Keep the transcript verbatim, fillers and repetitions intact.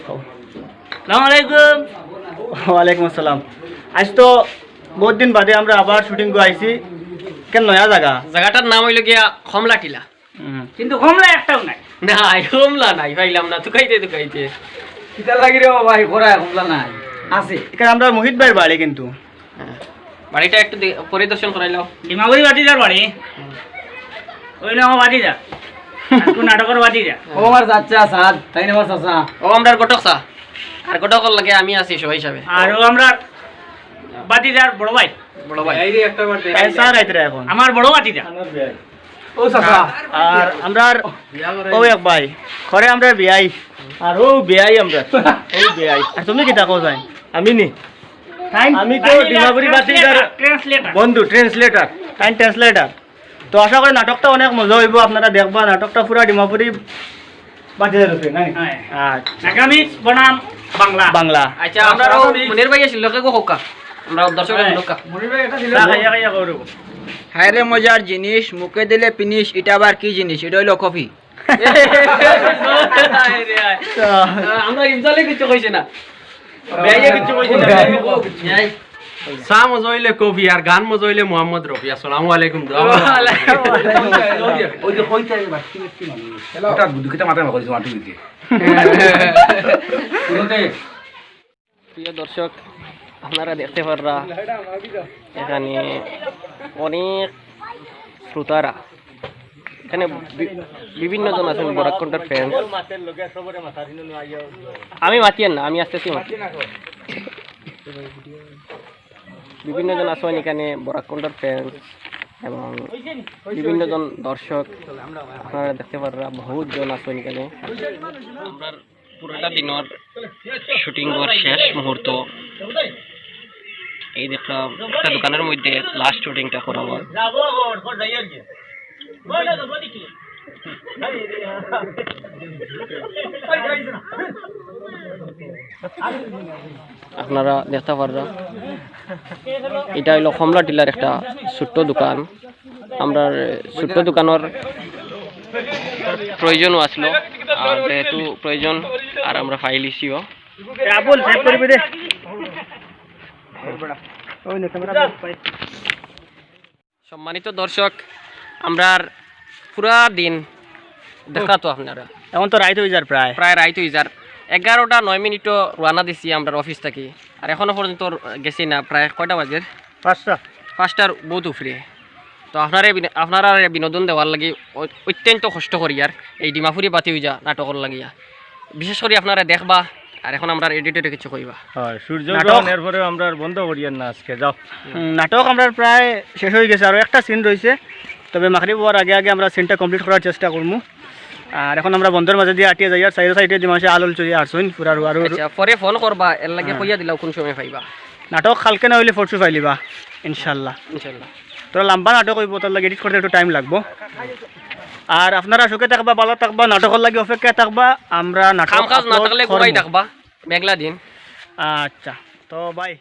আসসালামু আলাইকুম। ওয়ালাইকুম আসসালাম। আইজ তো বউত দিন বাদে আমরা আবার shooting করি আইছি। কেন নয়া জাগা? জাগাটার নাম অইলো গিয়া কমলা টিলা। হুম। কিন্তু কমলা একটাও নাই। নাই, কমলা নাই, পাইলাম না, তুকাইতে তুকাইতে। কিতা লাগি রে বাবা, এই করা কমলা নাই? আছে। এখানে আমরার মুহিত ভাইর বাড়ি কিন্তু। হ্যাঁ। বাড়িটা একটু দে-, পরিদর্শন করাইলাও। ডিমাপুরি ভাতিজার বাড়ি। হুম। অইলো আমার ভাতিজা। আজকু নাটকর ভাতিজা। ও আমার চাচা, সাদ, তাইন আমার চাচা। ও আমরার ঘটক চা। আর ঘটকর লগে আমি আছি সহ হিসাবে। আর ও আমরার ভাতিজার বড় ভাই। বড় ভাই। এই রে একটা বার দে। তাই চা খাইতরা এখন। আমার বড় ভাতিজা। ও চাচা। আর আমরার ও এক ভাই। খরে আমরার বিয়াই। আর ও বিয়াই আমরার। ও বিয়াই। আর তুমি কিতা কও যাই? আমি নি? আমি তো ডিমাপুরি ভাতিজার translator। বন্ধু, translator। তাইন translator। তো আশা করি নাটকটা অনেক মজা অইবো, আপনারা দেখবা নাটকটা পুরা ডিমাপুরি ভাতিজার উপরে, না নি? হ্যাঁ। আচ্ছা। Nagamese বনাম বাংলা। বাংলা। আচ্ছা, আমরার ও মনির ভাই আছিল, লোকে গো হোকা। আমরা দর্শক হ্যাঁ। লোকা। মনির ভাই এটা দিলে চা খাইয়া খাইয়া করব। হায় রে মজার জিনিস, মুখে দিলে finish, এটা আবার কি জিনিস? এটা অইলো কফি। হায় রে হায়। আমরা ইনশাল্লাহ কিচ্ছু কইছি না। ভাইয়া কিচ্ছু কইছি না। চা মজা অইলে কফি আর গান মজা অইলে মোহাম্মদ রফি। আসসালামু আলাইকুম। ওই যে কইতে আগে বাকি ব্যক্তি মানুষ। হঠাৎ বুদ্ধি খেতে মাথায় মাখা দিছে মাটি দিতে। প্রিয় দর্শক, আপনারা দেখতে পাররা এখানে অনেক শ্রোতারা, এখানে বি-, বিভিন্ন জন আছেন বরাক কণ্ঠর fans। আমি মাতিয়ার না, আমি আস্তে আস্তে মাতি। বিভিন্ন জন আছেন এখানে বরাক কণ্ঠর fans এবং বিভিন্ন জন দর্শক, আপনারা দেখতে পাররা বহুত জন আছেন এখানে। আমরার পুরাটা দিনর shooting অর শেষ মুহূর্ত। এই দেখলাম একটা দোকানের মধ্যে last shooting টা করা হয়। আপনারা দেখতে পাররা, এটা হইলো কমলা টিলার একটা ছোট্ট দোকান। আমরার ছোট্ট দোকানর প্রয়োজনও আসলো, আর যেহেতু প্রয়োজন, আর আমরা পাইলিছিও। আবুল, save করবি রে। সম্মানিত দর্শক, আমরার পুরা দিন দেখা তো আপনারা। এখন তো রাইত অই যার প্রায়। প্রায় রাইত অই যার। এগারোটা নয় মিনিটও রওনা দিছি আমরার অফিস থাকি। আর এখনো পর্যন্ত গেছি না, প্রায় কয়টা বাজের? পাঁচটা। পাঁচটার বহুত উপরে। তো আপনারে বিন-, আপনারারে বিনোদন দেওয়ার লাগি অ-, অত্যন্ত কষ্ট করিয়ার এই ডিমাপুরি ভাতিজা নাটকর লাগিয়া। বিশেষ করি আপনারা দেখবা, আর এখন আমরার editor এ কিছু কইবা। হয়, সূর্য নাটক। গ্রহণ, এরপরে আমরা আর বন্ধ করিয়ার না আজকে, যাও। হুম, নাটক আমরার প্রায় শেষ অই গেছে, আরো একটা scene রইছে, তবে মাগরিব অওয়ার আগে আগে আমরা scene টা complete করার চেষ্টা করমু। আর এখন আমরা বন্দর মাঝে দিয়া আটিয়া যাইয়ার, চাইরো side এ দি মানুষে আলোল চড়িয়া আরছইন, পুরা রুয়ারু। আচ্ছা, পরে ফোন করবা, এর লাগি হ্যাঁ। কইয়া দিলাও কোন সময় পাইবা। নাটক কালকে না অইলে পরশু পাইলিবা, ইনশাল্লাহ। ইনশাল্লাহ। তোরা লম্বা নাটক অইবো, তার লাগি edit করতে একটু time লাগবো। আর আপনারা সুখে থাকবা, ভালা থাকবা, নাটকর লাগি অপেক্ষায় থাকবা। আমরা নাটক কাম কাজ না upload থাকলে ঘুমাই করমু। থাকবা, মেঘলা দিন। আচ্ছা, তো bye।